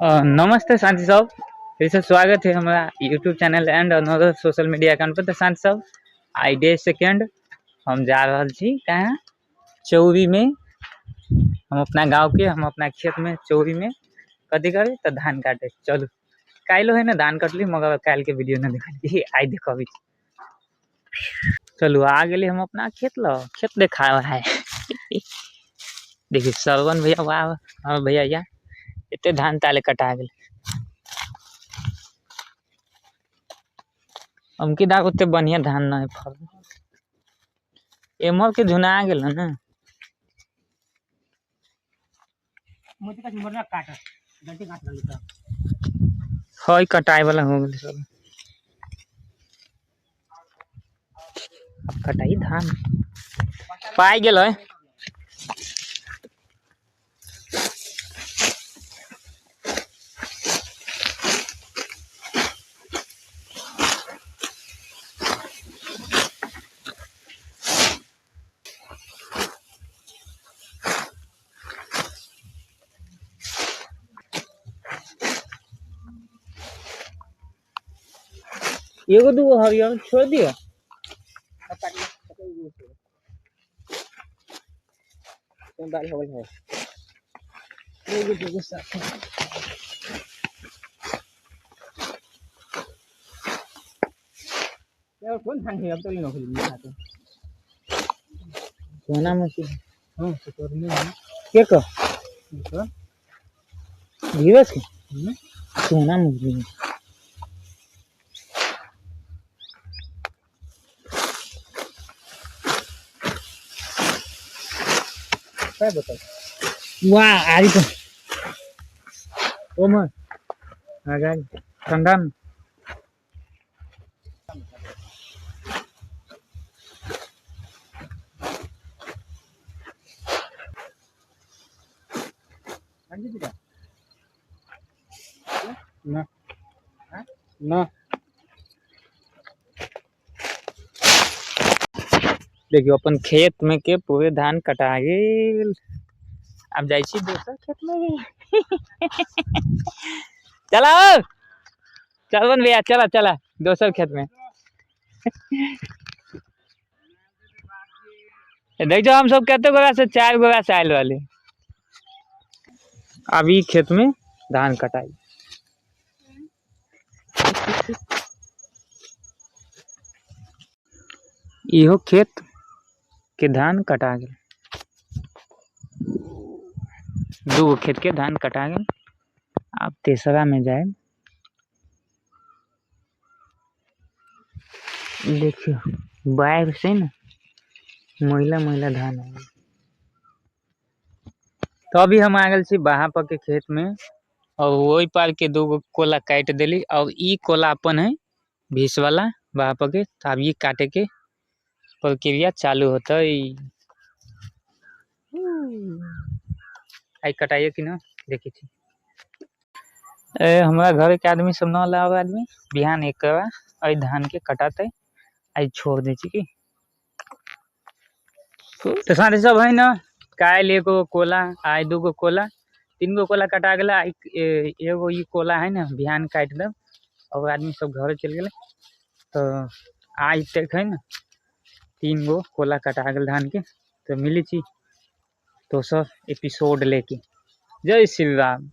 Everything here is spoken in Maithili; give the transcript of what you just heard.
नमस्ते शांति साहब, फिर से स्वागत है हमारा YouTube channel and another social media account पर। तो शांति साहब, आई डे सेकेंड हम जा रहल छी कहाँ चौरी में, हम अपना गांव के, हम अपना खेत में चौरी में कथी करे तो धान काटे। चलू काल्हि है ना धान कटली, मगर काल्हि के वीडियो ना देखली, आई देखबी। चलू आ गेली हम अपना खेत ल, खेत देखा है। देखिए सरवन भैया, वाह हाँ भैया, या एते धान ताले कटा गेल। अमकी दाग ओते बढ़िया धान नहीं फल, एमहर के झुना गेल ना। हई कटाए वाला हो गेल सब। अब कटाई धान पाई गेल है। एगो दूगो हरियर छोड़ दियो। एगो दूगो साथ। कौन धान है अब तो नहीं नौकरी नहीं खाते। सोना मछली। हाँ, तो करने है। के को? तो। धीरज के? सोना मछली। क्या बताओ? वाह, आरी तो। ओ मन। आ गए। ठंडा में। ना। ना। देखियो अपन खेत में के पूरे धान कटा गेल। अब जाइ छी दोसर खेत में। चला चल भैया, चला चला दोसर खेत में। देख जाओ हम सब कते गोरा से, 4 गोरा से आयल वाले। अभी खेत में धान कटाई। इहो खेत के धान कटा गेल। 2 गो खेत के धान कटा गेल। अब तेसरा में जाए। देखियो बाढ़ से ना मैला मैला धान हो गेल। तो अभी हम आ गए छी बाहा पर के खेत में, और वही पार के 2 गो कोला काट देली, और ई कोला अपन है 20 वाला बाहा पर के। तो अब ये काटे के प्रक्रिया चालू होता है। आई कटाइए कि ना देखी छी। ए हमारा घर के आदमी सब न लाओ आदमी बिहान एक करवा धान के कटाते आई छोड़ दे छी की। तो सारे सब है ना, काल्हि एगो कोला, आइ 2 गो कोला, 3 गो कोला कटा गेला। आई एगो ई कोला है ना बिहान काटि देब, और आदमी सब घर चलि गेलै। तो आइ तक है ना 3 गो कोला कटा गेल धान के। तो मिली छी दोसर एपिसोड लेके। जय श्री राम।